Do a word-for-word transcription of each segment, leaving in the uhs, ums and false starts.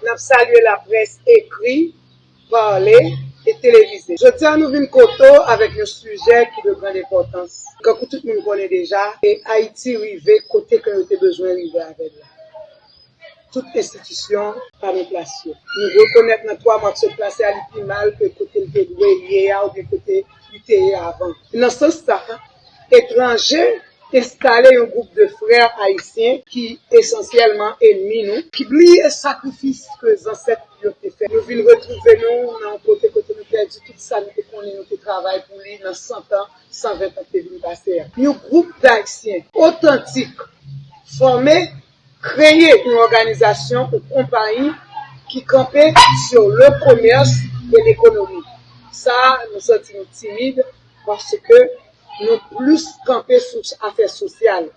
N ap salye laprès ekri, pale e televize. Jodi a, nou vin kote w avèk yon sijè ki de grand enpòtans. Kankou tout moun konnen deja, e Ayiti rive kote ke yo te bezwen rive avè l la. Tout enstitisyon pa nan plas yo. Nou rekonèt nan twa mwa k sot pase a, li pi mal ke kote l te dwe ye a oubyen kote li te ye avan. Nan sans sa, etranje enstale yon gwoup de frè ayisyen ki esansyèlman ènmi nou, ki bliye sakrifis ke zansèt yo te fè. Nou vin retwouve nou nan yon kote kote nou pèdi tout sa nou te konnen, nou te travay pou li nan san tan, san ven tan ki te vin pase a. Yon gwoup d'Ayisyen otantik, fòme, kreye yon òganizasyon, yon konpayi ki kanpe sur le commerce et l'économie. Sa, nou santi nou timid, paske nou plis kanpe sou afè sosyal.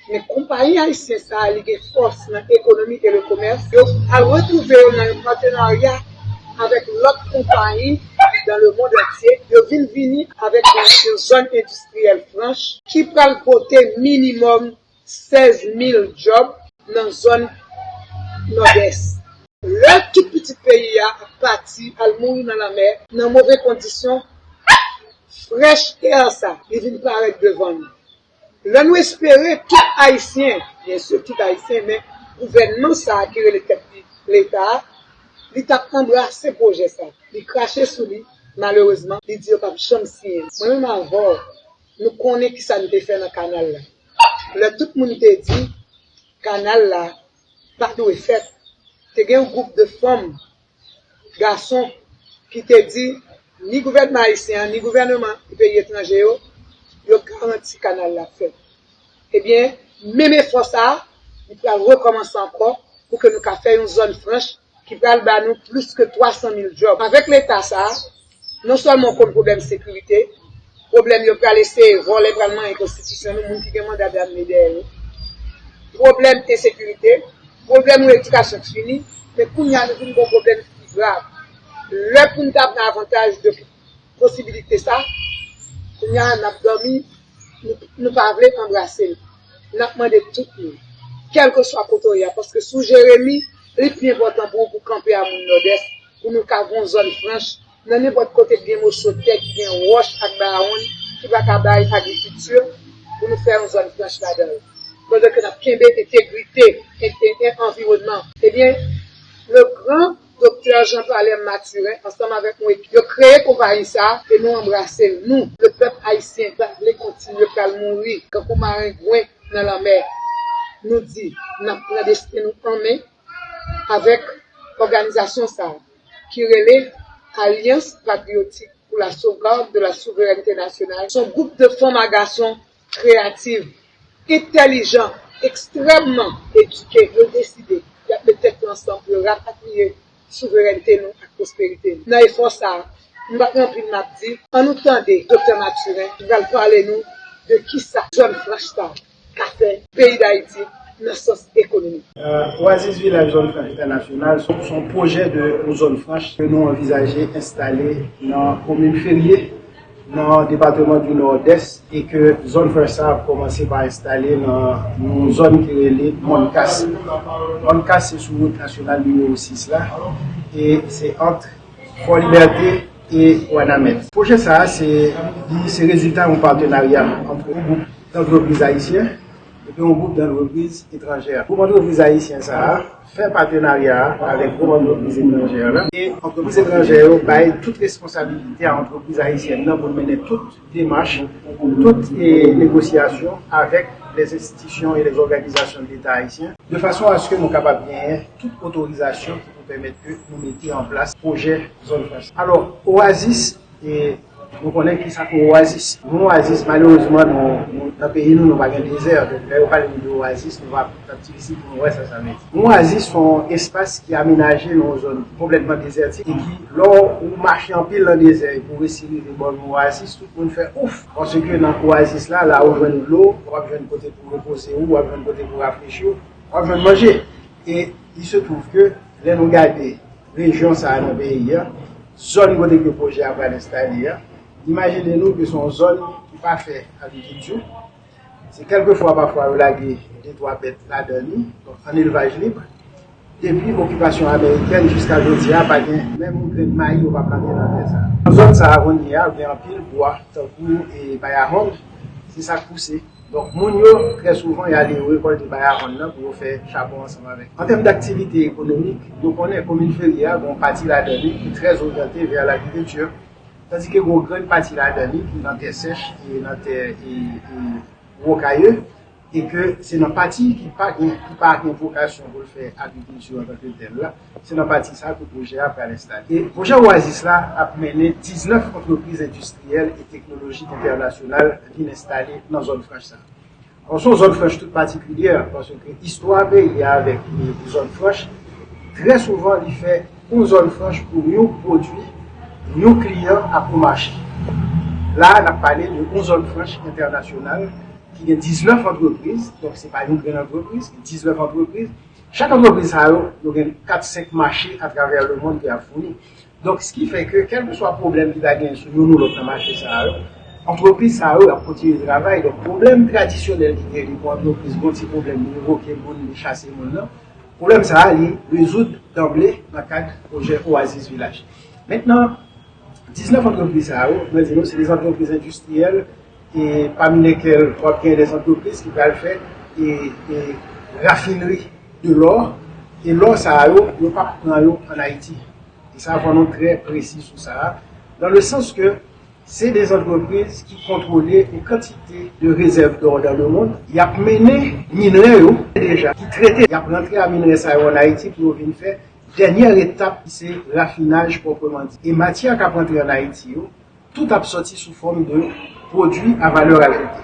Men konpayi ayisyen sa a, li gen fòs nan ekonomi e le commerce. Yo al retwouve yo nan yon patenarya avèk lòt konpayi dans le monde entier. Yo vin vini avèk yon, yon zòn endistriyèl franch ki pral pote minimòm sèz mil djòb nan zòn Nòdès. Lè tout pitit peyi a ap pati al mouri nan lanmè, nan move kondisyon, fresh air sa, li vin parèt devan nou. Lè nou espere tout Ayisyen, byen si tout Ayisyen, men gouvènman sa a ki rele tèt li Leta a, li t ap anbrase pwojè sa. Li krache sou li, malerezman, li di yo p ap janm siyen l. Mwen menm avè w, nou konnen kisa n te fè nan kanal la. Lè tout moun te di kanal la pa dwe fèt, te gen yon gwoup de fanm, gason ki te di ni gouvènman ayisyen an, ni gouvènman peyi etranje yo, yo garanti kanal la fèt. Ebyen, menm efò sa a, li pral rekòmanse ankò pou ke nou ka fè yon zòn franch ki pral ba nou plis ke twa san mil djòb. Avèk Leta sa a, non sèlman w konn pwoblèm sekirite, pwoblèm yo pral eseye vòlè, pral manyen konstitisyon nou, moun ki gen manda dam yo dèyè yo. Pwoblèm ensekirite, pwoblèm yon edikasyon k fini, men kounye a nou vin gen yon pwoblèm pi grav. Lè pou n t ap nan avantaj de posibilite sa, kounye a n ap dòmi, nou, nou pa vle anbrase l. N ap mande tout moun, kèlkeswa kote w ye a, paske sou Jeremi, li pi enpòtan pou ou pou kanpe a moun Nòdès, pou nou ka gen yon zòn franch nan nenpòt kote k gen moso tè, ki gen wòch ak bawonn, ki pa ka bay agrikilti, pou nou fè yon zòn franch ladan l. Pandan ke n ap kenbe entegrite, en-, en-, en-, anviwònman. Ebyen, le grand Doktè Jean Palem Mathurin, ansanm avèk yon ekip, yo kreye konpayi sa a e nou anbrase l. Nou, lepèp ayisyen, pa vle kontinye pral mouri kankou marengwen nan lanmè. Nou di, n ap pran desten nou an men avèk òganizasyon sa a, ki rele Alliance Patriotique pour la Sauvegarde de la Souveraineté Nationale. Se yon gwoup de fanm ak gason kreyativ, entèlijan, ekstrèmman edike, yo deside y ap met tèt yo ansanm pou yo rapatriye souverènte nou ak pwosperite nou. Nan efò sa a, m pa gen anpil m ap di, ann nou tande Doktè Mathurin ki pral pale nou de kisa zòn franch sa a ka fè peyi Dayiti nan sans ekonomik. Euh, Oasis Village Zone Franche Internationale, se yon pwojè de yon zòn franch ke nou anvizaje enstale nan komin Ferye, nan depatman di Nòdès, e ke zòn franch sa ap kòmanse pa enstale nan yon zòn ki rele Mòn Kas. Mòn Kas se sou wout nasyonal nimewo sis la, e se ant Fò Libète e Wanament. Pwojè sa a, se, li se rezilta yon patenarya ant yon gwoup dantrepriz ayisyen epi yon gwoup dantrepriz etranjè. Gwoup antrepriz ayisyen sa a fè patenarya a avèk gwoup antrepriz etranjè la. E antrepriz etranjè yo bay tout responsabilite a antrepriz ayisyèn nan pou l mennen tout demach, tout, e, negosyasyon avèk les institutions et les organisations de l'État haïtien, de façon à ce que nou kapab genyen tout otorizasyon ki pou pèmèt ke nou mete an plas pwojè zòn franch. Alò, Oasis, e, nou konnen ki sa k yon oasis. Yon oasis, malerezman, nou, nou, nan peyi nou, nou pa gen dezè. Donk, lè yo pale nou de oasis, nou pa t ap difisil pou nou wè sa sa vle di. Yon oasis se yon espas ki amenaje nan yon zòn konplètman dezètik e ki, lè w mache anpil nan dezè epi w resi rive bò yon oasis, tout moun fè ouf! Paske nan oasis la, la ou jwenn dlo, w ap jwenn kote pou w repoze w, w ap jwenn kote pou w rafrechi w, w ap jwenn manje. E il se trouve que lè nou gade rejyon sa a nan peyi a, zòn kote ke pwojè a pral enstale a, imajine nou ke se yon zòn ki pa fè agrikilti, se kèlkefwa pafwa yo lage de twa bèt ladan li, donk an elvaj lib. Depi okipasyon amerikèn jiska jodi a, pa gen menm yon grenn mayi yo pa plante nan tè sa a. Nan zòn sa a kounye a, gen anpil bwa, tankou e bayahonn, se sa k pouse. Donk, moun yo, trè souvan, y ale yo rekòlte bayahonn nan pou yo fè chabon ansanm avèk. An tèm daktivite ekonomik, nou konnen komin Ferye a, gen yon pati ladan li ki trè oryante vè lagrikilti, tandike gen yon grenn pati ladan li ki nan tè sèch e nan tè e, e wokaye, e ke se nan pati ki pa gen, ki pa gen vokasyon pou l fè agrikilti antanke tèl la, se nan pati sa a ke pwojè a pral enstale. E pwojè Oasis la ap mennen diznèf antrepriz endistriyèl e teknolojik entènasyonal vin enstale nan zòn franch sa a. Alò, se yon zòn franch tout patikilyè, paske istwa peyi a avèk e, zòn franch, trè souvan, li fè yon zòn franch pou yon pwodui, yon kliyan ak yon mache. La a, n ap pale de yon zòn franch entènasyonal ki gen diznèf antrepriz, donk se pa yon grenn antrepriz, diznèf antrepriz. Chak antrepriz sa yo, yo gen kat, senk mache atravè lemonn ke y ap founi. Donk, sa ki fè ke, kèlkeswa pwoblèm ki ta genyen sou youn ou lòt nan mache sa yo, antrepriz sa yo ap kontinye travay. Donk, pwoblèm tradisyonèl ki genyen pou antrepriz, gon ti pwoblèm, li revoke moun, li chase moun nan, pwoblèm sa a, li rezoud danble nan kad pwojè Oasis Village. Mentnan, diznèf antrepriz sa yo, mwen di nou, se de antrepriz endistriyèl, e pami lèkèl w ap gen de antrepriz ki pral fè e, e rafinri de lò, e lò sa yo, yo p ap pran yo ann Ayiti. E sa, fò nou trè presi sou sa a, dans le sens que se de antrepriz ki kontwole yon kantite de réserves d'or dans le monde, y ap mennen minrè yo deja, ki trete, y ap rantre a minrè sa yo ann Ayiti pou yo vin fè dènyè etap ki se rafinaj pwòpman di. E matyè k ap rantre ann Ayiti yo, tout ap sòti sou fòm de pwodui a valè ajoute.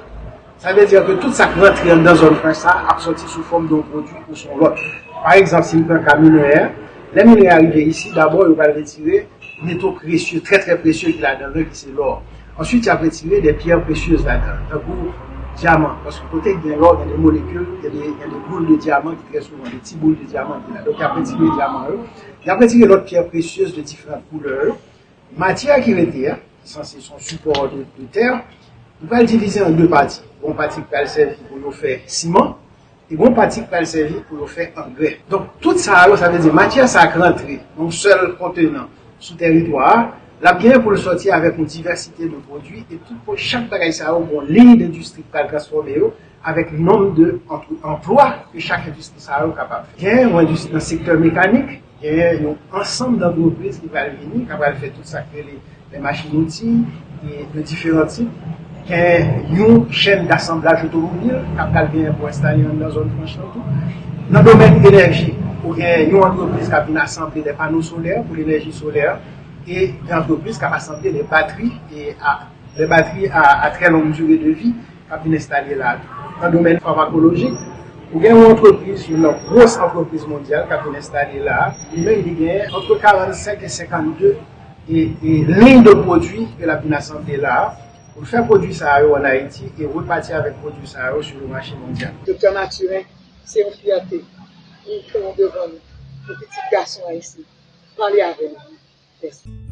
Sa vle di ke tout sa k rantre anndan zòn franch sa a ap sòti sou fòm de yon pwodui ou sou yon lòt. Pa egzanp, si n pran ka minrè a, lè minrè a rive isi, dabò, yo pral retire meto presye, trè, trè presye ki ladan l, ki se lò. Answit, y ap retire de pyè presyez ladan l, tankou dyaman, paske kote k gen lò, gen de molekil, gen de, gen de boul de dyaman ki trè souvan, de ti boul de dyaman ki la. Donk, y ap retire dyaman yo, y ap retire lòt pyè presyez de diferan koulè yo. Matyè ki rete a, ki sanse se yon sipò de, de tè, nou pral divize an de pati. Gon pati k pral sèvi pou yo fè siman, e gon pati k pral sèvi pou yo fè angrè. Donk, tout sa yo, sa vle di matyè sa a k rantre nan yon sèl kontenan sou tèritwa a, l ap genyen pou l sòti avèk yon divèsite de pwodui, e tout pou chak bagay sa yo, gon liy dendistri k pral transfòme yo, avèk nonb de antre-, anplwa ke chak endistri sa yo kapab fè. Genyen yon endistri nan sektè mekanik, genyen yon ansanm dantrepriz ki pral vini, k ap pral fè tout sa k rele les machines-outils, e de diferan tip. Gen yon chèn dasanblaj otomobil k ap pral genyen pou enstale anndan zòn franch lan tou. Nan domèn enèji, ou gen yon antrepriz k ap vin asanble de pano solè pou lenèji solè, e gen antrepriz k ap asanble de batri, e a, de batri a, a trè long dire de vi k ap vin enstale la a tou. Nan domèn famakolojik, ou gen yon antrepriz, youn nan gwos antrepriz mondyal k ap vin enstale la a, li menm li gen ant karannsenk e senkannde e, e liy de pwodui ke l ap vin asanble la a, pou l fè pwodui sa yo ann Ayiti e repati avèk pwodui sa yo sou le mache mondyal. Doktè Mathurin, se yon fyète pou nou devan nou, pou pitit gason ayisyen. Pale avè nou. Mèsi.